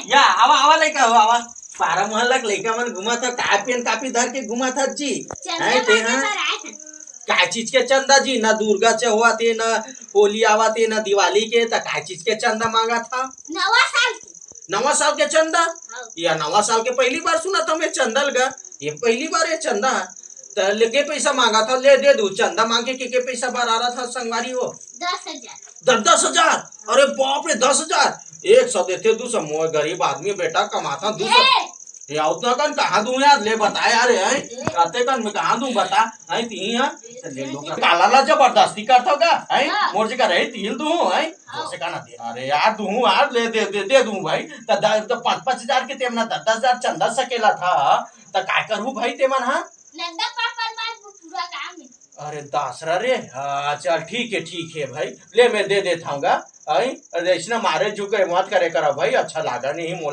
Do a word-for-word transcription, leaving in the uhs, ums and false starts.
या, आवा, आवा लइका हो, आवा। पारा मोहल्ला के लइका मन घूमत ह, काय पेन कापी धर के घूमत ह जी? चंदा हैं ते, मांगे हाँ? बर आए हन। काय चीज के चंदा जी? ना दुर्गा चौथ हे, ना होली आवत हे, ना दिवाली के, त काय चीज के चंदा मांगत ह? नवा साल के। नवा साल के चंदा? हाँ। या नवा साल के पहली बार सुनत हंव मैं चंदा ल गा। ये पहली बार ये चंदा ह। त ले के पैसा मांगत ह, ले दे दू। चंदा मांगे के, के पैसा बरारत ह संगवारी हो? दस हजार। दस, दस हजार? अरे बाप रे, दस हजार! एक सौ देथे, दू सौ, मोय गरीब आदमी बेटा, कमाथंव दू सौ। ए! ये अतना कन कहाँ दूं यार, ले बता यार, हैं? ए! अते कन मैं कहाँ दूं, बता, हैं, तिही ह? ए, त ले लो, ए, काला ला जबरदस्ती करथव का, हैं? हाँ। मोर जगह रहे, तिही ल दूं, हैं? हाँ। मोर से का ना दे? अरे यार, दूं यार, ले दे, दे, दे दूं भाई। त द-, त पाँच, पाँच हजार के तेमन दस, दस हजार चंदा सकेलथव, त काय करहू भाई तेमन ह? नंदा पापा बर पूरा काम हे। अरे दासरा रे, हाँ, चल ठीक हे, ठीक हे भाई, ले मैं दे देथंव गा। आई, अरे अइसना मारे झुके मत करे करा भाई, अच्छा लागा नहीं मोला।